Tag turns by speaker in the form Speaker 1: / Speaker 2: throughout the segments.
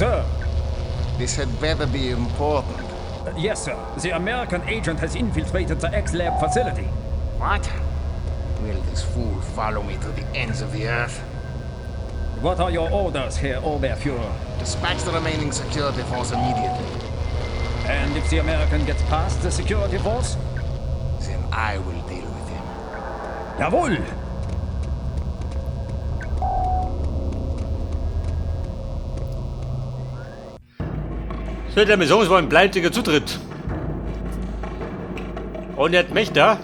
Speaker 1: Sir.
Speaker 2: This had better be important.
Speaker 1: Yes, sir. The American agent has infiltrated the X-Lab facility.
Speaker 2: What? Will this fool follow me to the ends of the earth?
Speaker 1: What are your orders, Herr Oberführer?
Speaker 2: Dispatch the remaining security force immediately.
Speaker 1: And if the American gets past the security force?
Speaker 2: Then I will deal with him.
Speaker 1: Jawohl!
Speaker 3: So, der Mission, es war ein bleibender Zutritt. Und er hat Mächte.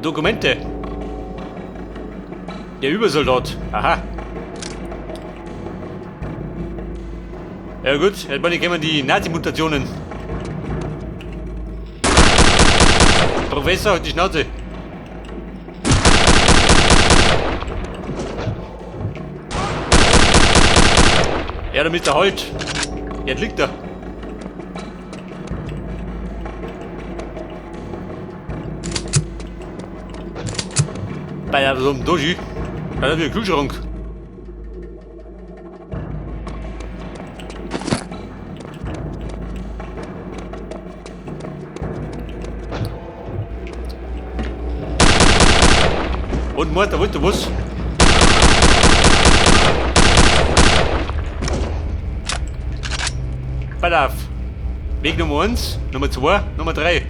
Speaker 3: Dokumente. Der Übersoldat. Aha. Ja gut, jetzt meine kämen die Nazi-Mutationen. Professor, halt die Schnauze. Ja, der Mr. Holt. Jetzt liegt er. Bei der so einem Doji. Da ist wieder Kühlschrank. Und Mutter, wollte was? Pass auf. Weg Nummer 1, Nummer 2, Nummer 3.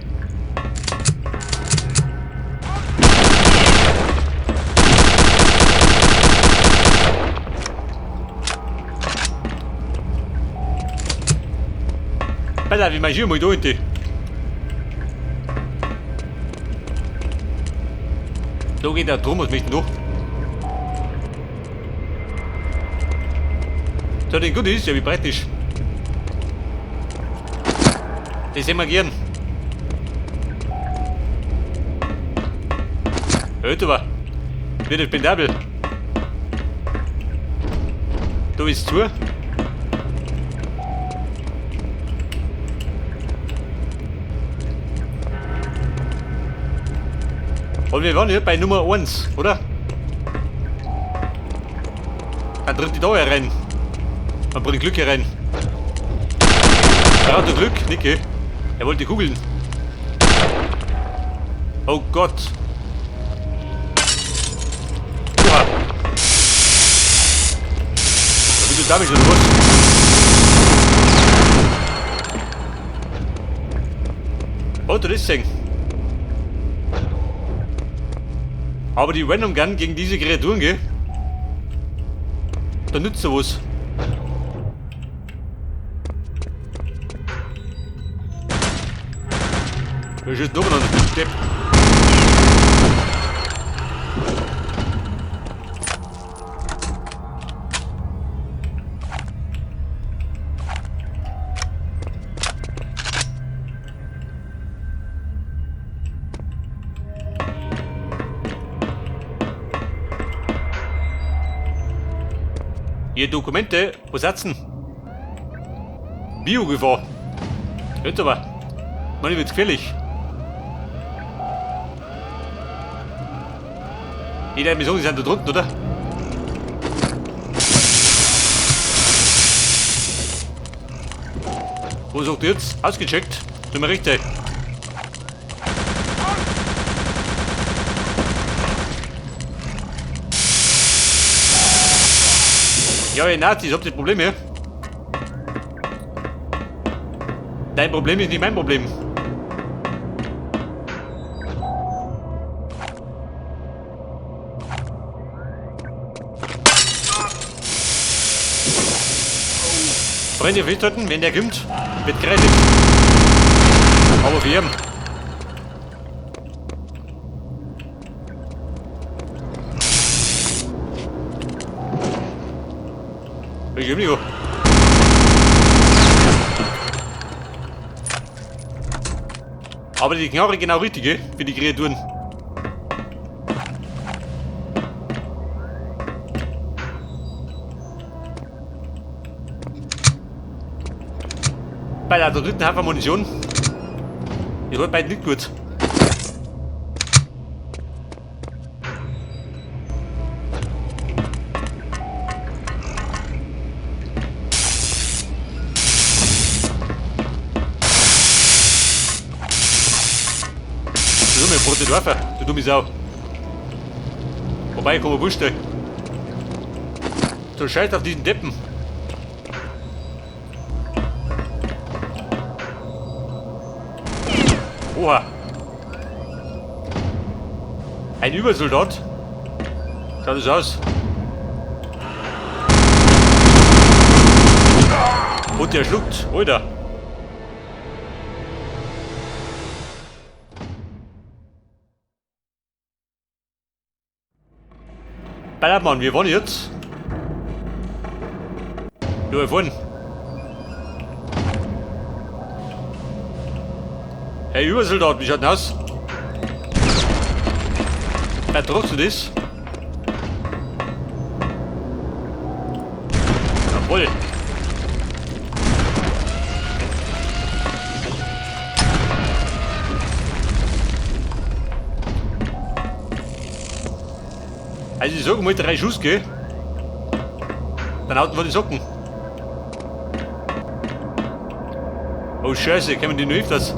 Speaker 3: Pass auf, ich marschiere mal da hinten. Da geht der drum, was möchte denn da? So, den gut ist, ja wie praktisch. Das sehen wir gern. Hört aber. Wird spendabel. Da ist zu. Und wir waren hier bei Nummer 1, oder? Dann tritt die da herein. Man bringt Glück herein. Er hat Glück, Nicke. Er wollte Kugeln. Oh Gott. Oha. Da bist du damit schon los. Oh, das ist Ding. Aber die Random Gun gegen diese Kreaturen, gell? Da nützt er was. Wer schießt noch an? Depp. Hier Dokumente, was setzen? Biogefahr. Hört aber. Mann, wird's gefährlich. Die der Mission, die sind da drunten, oder? Wo sagt ihr jetzt? Ausgecheckt. Sind wir richtig. Ja, ihr Nazis, habt ihr Probleme? Dein Problem ist nicht mein Problem. Freunde, festhalten, wenn der kommt, wird kreidig. Aber für ihn. Ich geb nicht. Aber die Knarre genau richtig, gell? Für die Kreaturen. Bei der dritten Haufen Munition. Ich halt beide nicht gut. Dorfer, du dumme Sau. Wobei, ich kann mir wurscht. So scheiß auf diesen Deppen. Oha. Ein Übersoldat. Schaut das aus. Und der schluckt. Alter. Ballermann, wir wollen jetzt. Nur vorne. Hey Übersoldat, wie schaut denn aus? Vertragst du das? Jawohl. Also ich sag mal 3 Schuss, gell? Dann haut wir die Socken. Oh Scheiße, kommen die nur öfters?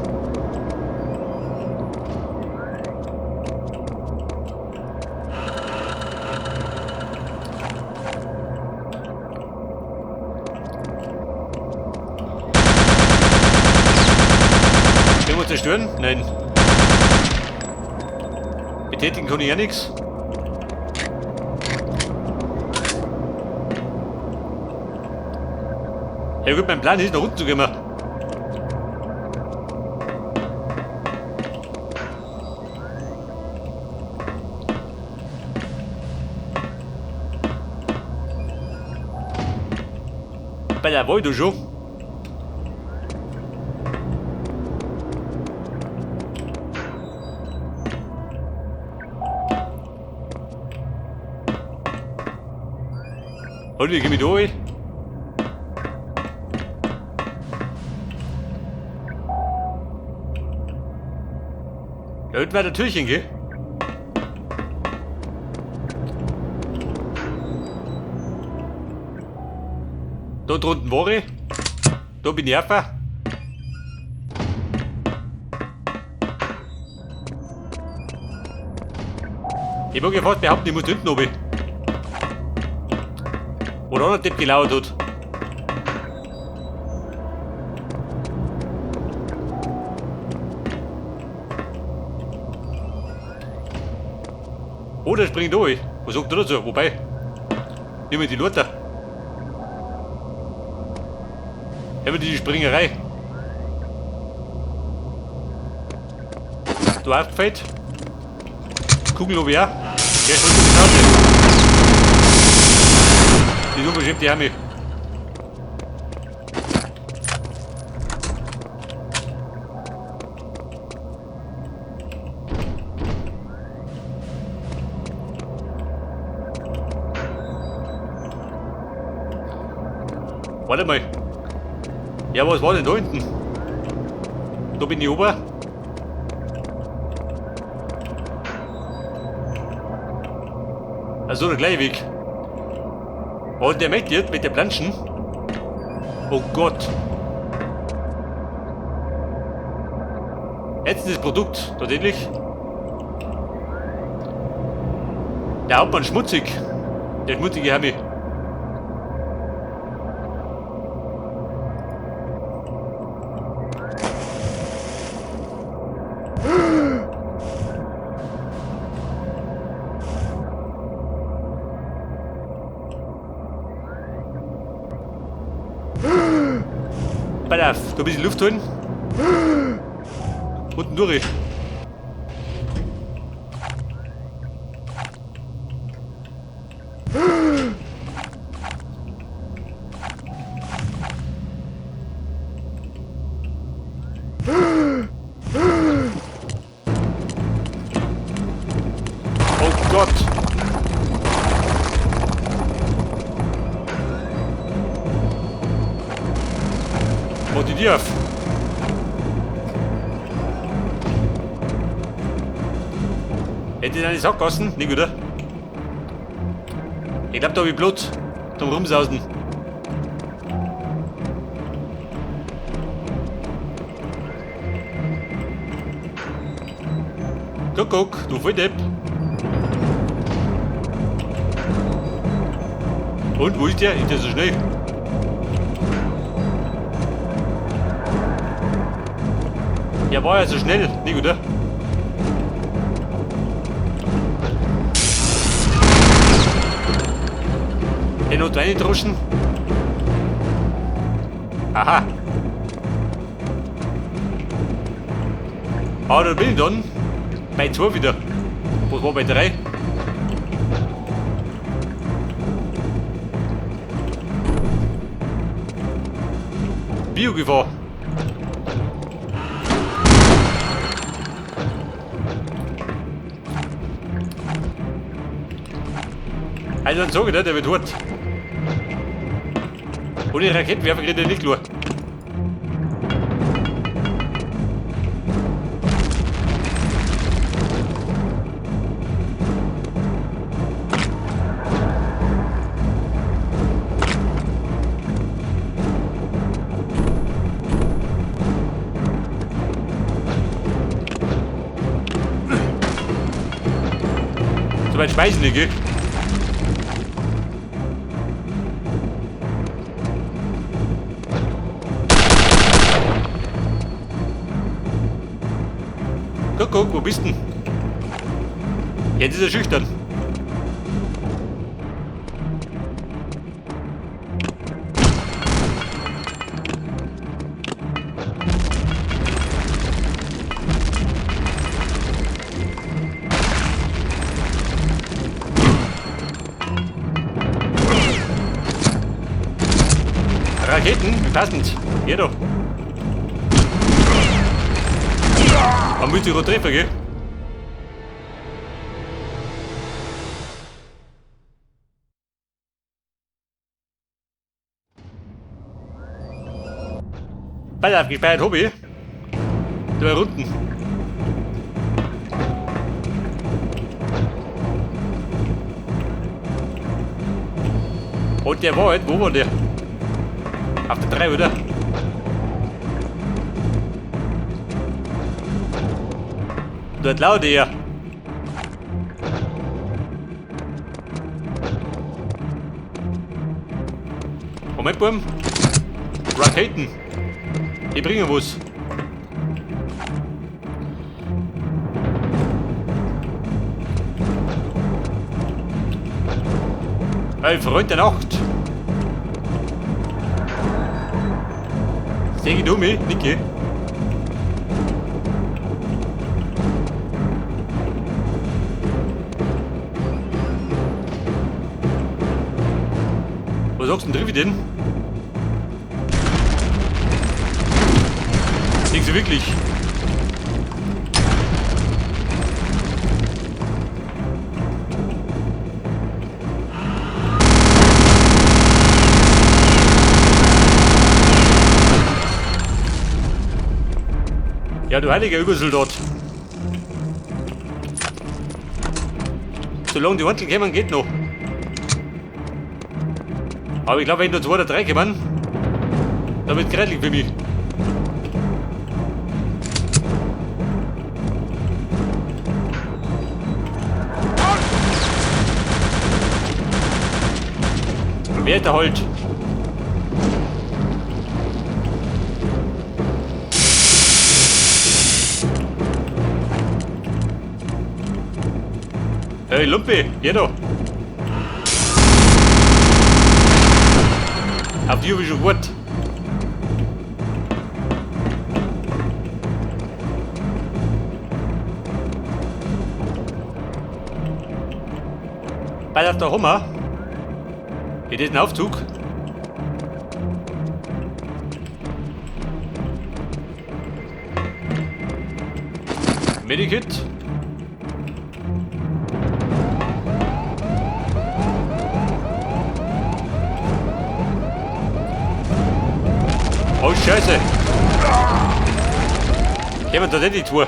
Speaker 3: Können wir zerstören? Nein. Betätigen kann ich ja nichts. Ja gut, mein Plan ist, nach unten zu gehen. Bei der Void schon. Und wie geh ich durch? Da hinten war der Türchen, gell? Da drunten war ich. Da bin ich rauf. Ich mag ja fast behaupten, ich muss da hinten runter. Wo der andere Depp gelauert hat. Oh, der springt durch. Was sagt der dazu? Wobei, nimm mir die Lurter. Immer die Springerei. Du aufgefällt. Kugel oben ja. Der springt um die Nase. Die unverschämte Hermi. Warte mal. Ja, was war denn da hinten? Da bin ich oben. Also der gleiche Weg. Und der möchte jetzt mit der Planschen. Oh Gott. Jetzt ist das Produkt tatsächlich. Der Hauptmann schmutzig. Der schmutzige Hermi. Pass auf, da ein bisschen Luft holen. Unten durch. Oh Gott! Mach die Tür auf. Hätte ich eine Sackgassen? Nicht, oder? Ich glaub, da hab ich Blut zum Rumsausen. Kuckuck, du Volldepp. Und wo ist der? Ist der so schnell? Ja, war ja so schnell, nicht, oder? Den noch reindroschen? Aha. Ah, da bin ich dann. Bei 2 wieder. Was war bei 3? Biogefahr. Also dann sag ich, ne, der wird hart. Ohne Raketenwerfer kriegt er nicht klar. So weit schmeißen die, gell? Guck, wo bist denn? Jetzt ist er schüchtern. Raketen, wie passend. Hier doch. Man muss die treffen, gell? Pass auf, gespeichert hab ich. Zwei Runden. Und der war halt, wo war der? Auf der 3, oder? Dort laut er. Moment, Buben. Raketen. Die bringen was. Hey, Freund der Nacht. Seh du mich, Niki? Was sagst du denn, triff ich den? Denkst du wirklich? Ja, du heiliger Übersoldat. Solange die Hanteln kommen, geht noch. Aber ich glaube, wenn nur 2 oder 3 kommen, dann wird es kreidlich für mich. Wer ist der halt? Hey Lumpi, hier da. Auf die hab ich schon gewartet. Bei auf der Hummer. Hier ist ein Aufzug. Medikit. Oh Scheiße! Jemand hat nicht die Tour.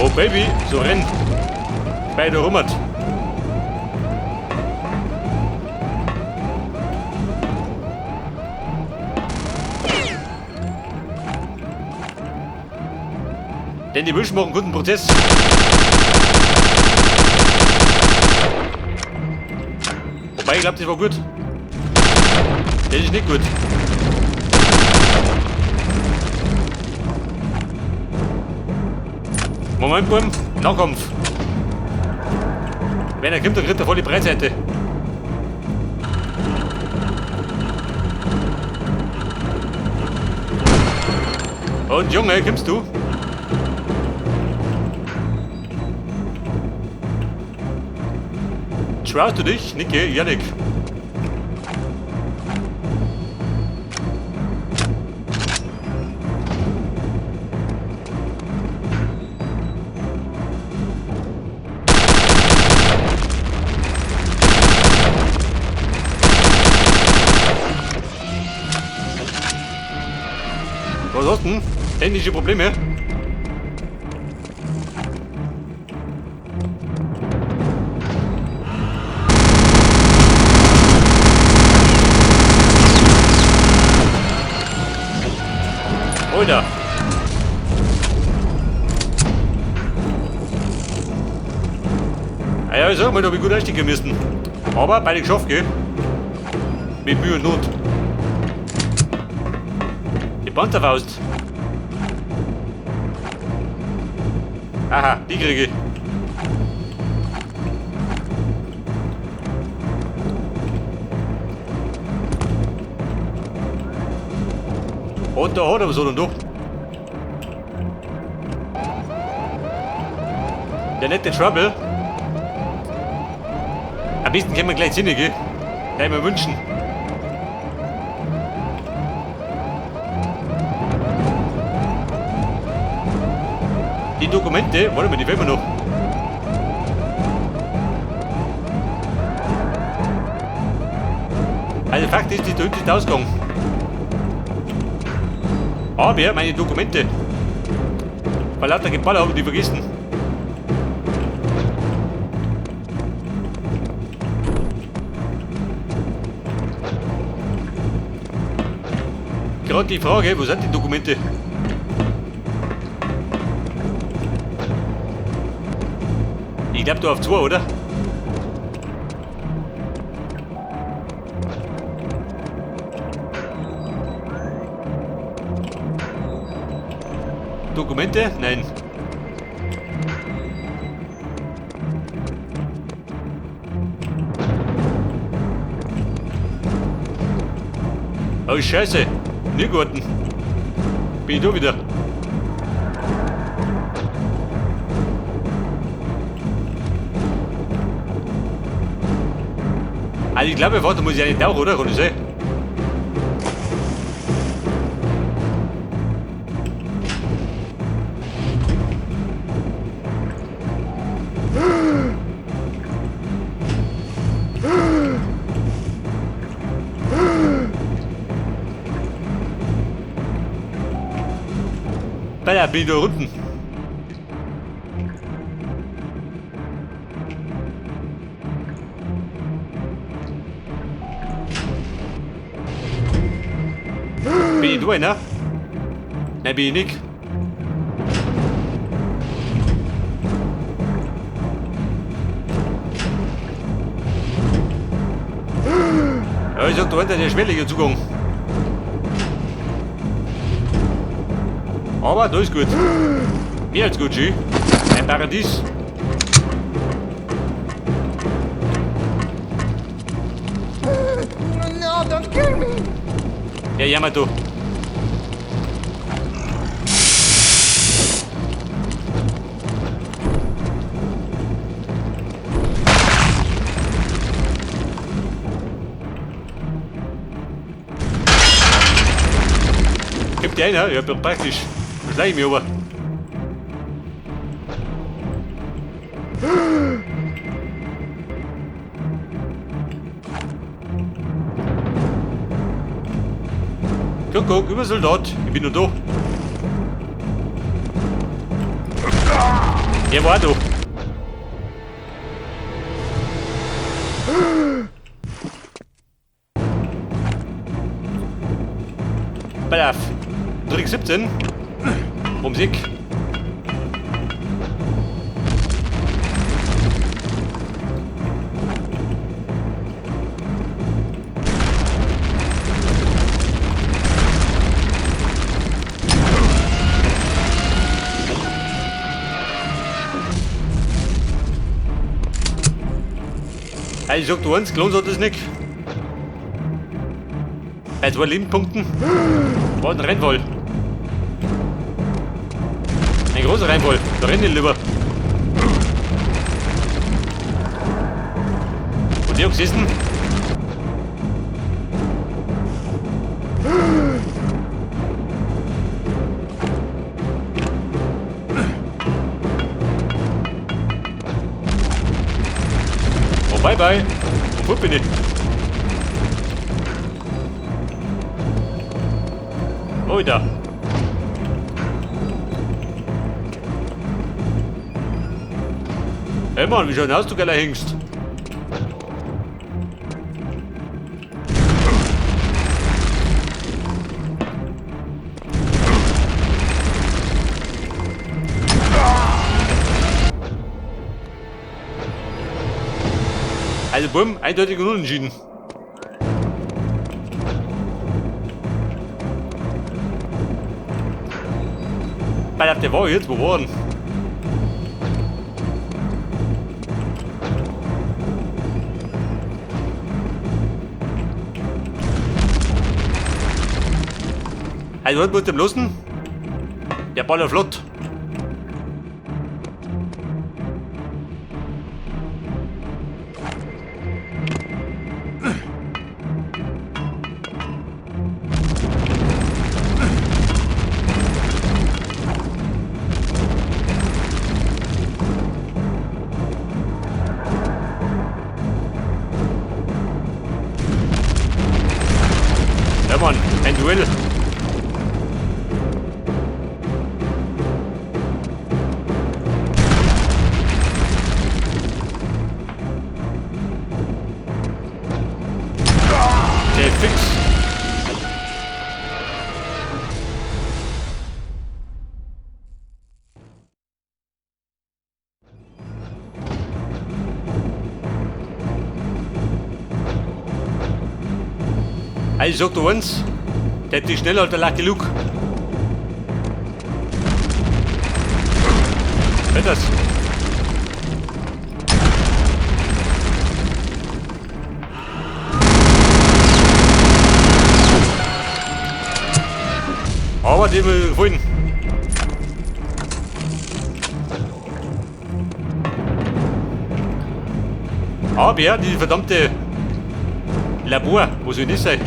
Speaker 3: Oh Baby, so renn! Beide rummert. Denn die Wünsche machen einen guten Prozess. Wobei, ich glaube, das war gut. Das ist nicht gut. Moment, Buben. Nahkampf. Wenn er kommt, dann kriegt er voll die Breitseite. Und Junge, kommst du? Traust du dich, Nicke, Janik? Was hast du denn? Technische Probleme? Alter! Ah ja, ich sag mal, da hab ich gut einsteigen müssen. Aber beide geschafft, gell? Mit Mühe und Not. Die Panzerfaust. Aha, die kriege ich. Und da hat er was und da. Der nette Trouble. Am besten können wir gleich hin, gell? Gleich mal wünschen. Die Dokumente, warte mal, die wollen wir noch. Also Fakt ist, die da hinten ist der Ausgang. Aber meine Dokumente. Weil lauter Geballer habe ich die vergessen. Gerade die Frage, wo sind die Dokumente? Ich glaube da auf 2, oder? Dokumente? Nein. Oh Scheiße! Niergarten. Bin ich da wieder. Also ich glaube, da muss ich eigentlich tauchen, oder? Kann ich sein? Bella, bin ich da unten. Bin ich da einer? Nein, bin ich nicht. Ja, ich sag, da unten der schwellige Zugang. Aber da ist gut. Mehr als gut, schön. Ein Paradies.
Speaker 2: No, don't kill me!
Speaker 3: Ja, jammer du. Gibt die einer? Ja, praktisch. Schleich ich mich aber. Guck, über Soldat. Ich bin nur da. Der war da. Pass auf. Trick 17. Ums Eck. Also ich sag du eins, gelohnt hat das nicht. Bei 2 Lebenspunkten war ein Rennfall. Ein großer Reinfall. Da renn ich lieber. Und ich hab gesessen. Oh, bye bye. Wo bin ich? Oh, da. Hey Mann, wie schön aus, du geiler Hengst. Also bumm, eindeutig und unentschieden. Weil auf der war jetzt, wo war denn? Also was muss dem losen? Der Baller flott. Ja Mann, ein Duell. Der fix. Also ich sag dir eins, der hat die schneller als der Lucky Luke. Hört das? Aber die will gefunden. Aber ja, die verdammte Labor, wo soll das sein?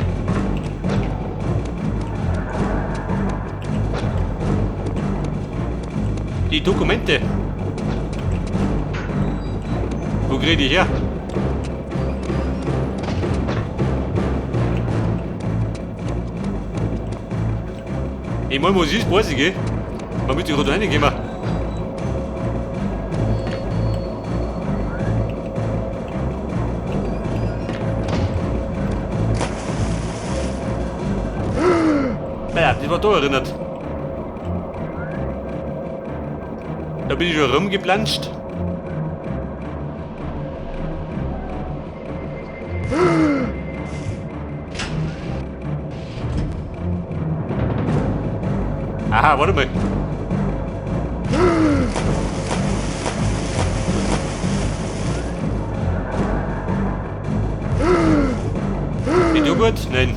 Speaker 3: Die Dokumente. Wo krieg ich die her? Ich mein, was ist, weiß ich, gell? Man muss gerade reingehen. Naja, das war da erinnert. Da bin ich schon rumgeplanscht. Aha, warte mal. Geht Joghurt? Nein.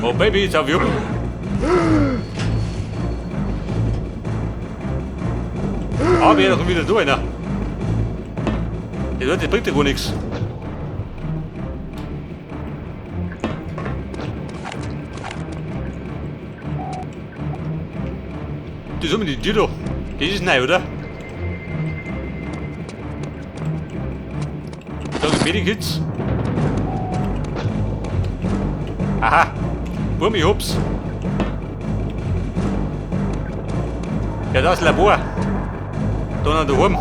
Speaker 3: Oh Baby, jetzt auf ich ab. Aber ja, da kommt wieder da einer. Ja, das bringt ja gar nichts. Das ist die Tür da. Das ist neu, oder? Da sind Medikits. Aha. Bum, ich hab's. Ja, das ist Labor. Da noch daheim.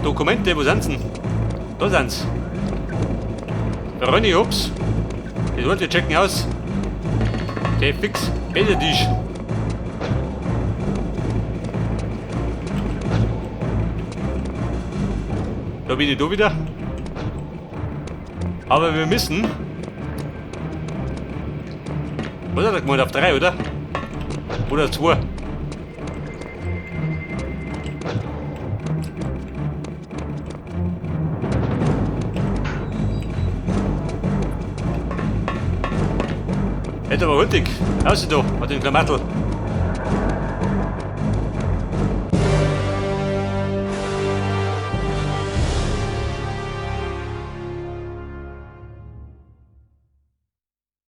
Speaker 3: Dokumente, wo sind sie denn? Da sind sie. Ronny, ups. Die Leute checken aus. Der fix. Bete dich. Da bin ich da wieder. Aber wir müssen. Was hat er gemacht? Auf 3, oder? Oder 2? Hätte aber hurtig. Außer da, hat den Klamattel.